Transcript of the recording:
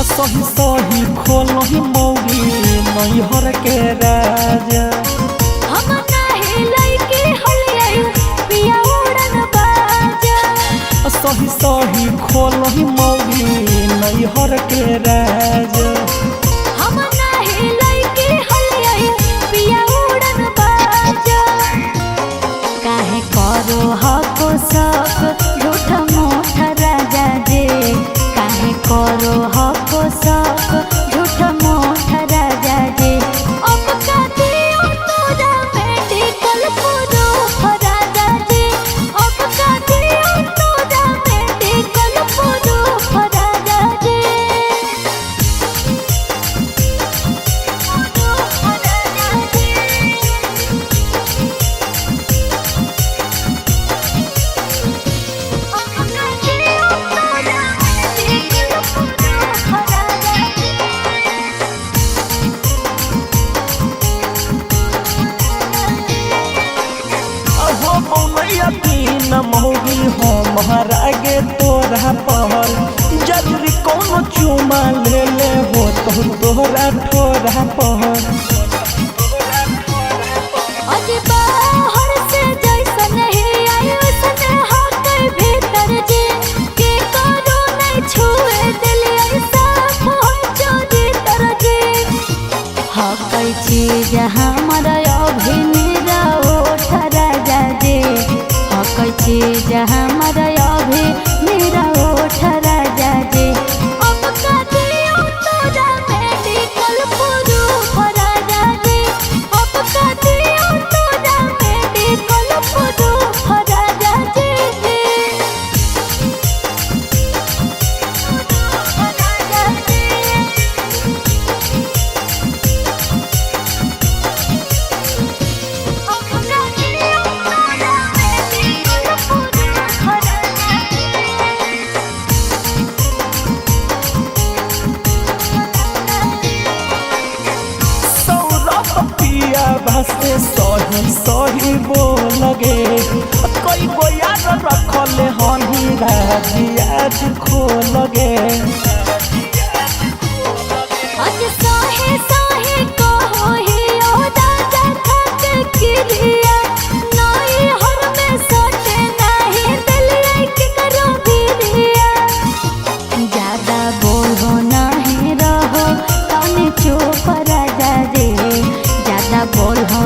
सही सही खोलही मौगी नैहर के राजा। हम नाही लइके हलियै पिया उड़न बाजा। सही सही खोलही मौगी नैहर के राजा। हम नाही लइके हलियै पिया उड़न बाजा। काहे करो हको शक झूठ मूठ राजा जे। काहे करो हको शक झूठ मूठ राजा जे। अब का दियो तोरा मेडिकल प्रूफ राजा जे। अब का दियो तोरा मेडिकल प्रूफ राजा जे। प्रूफ राजा जे। अहो बौनैया तीन मौगी हम गे तोरा पर जरूरी कोनो चुमा ले ले हो तो तोरा ठोरा पर। अजी बाहर से जैसन ही आई वैसन होके भीतर जे। के करो नहीं छुए दिल ऐसा हो चोरी तर जे। हकै चीज हमर अभी मेरा ओठ राजा जे। हकै चीज हमर अभी मेरा ओठ राजा जे। अब का दियो तोरा मेडिकल प्रूफ राजा जे। अब का दियो तोरा मेडिकल प्रूफ राजा जे। राजा जे। सौरभ पिया भासे सही सही बोल गे कई गो यार रखले हनी राजी आज खोल गे। अज साहे साहे कहो ही ओ दादा थक किरिया। नई हर में सटे नाही दिलियै के करो बिरिया। ज्यादा बोलो नाही रहो तने चुप राजा जे। ज्यादा बोलो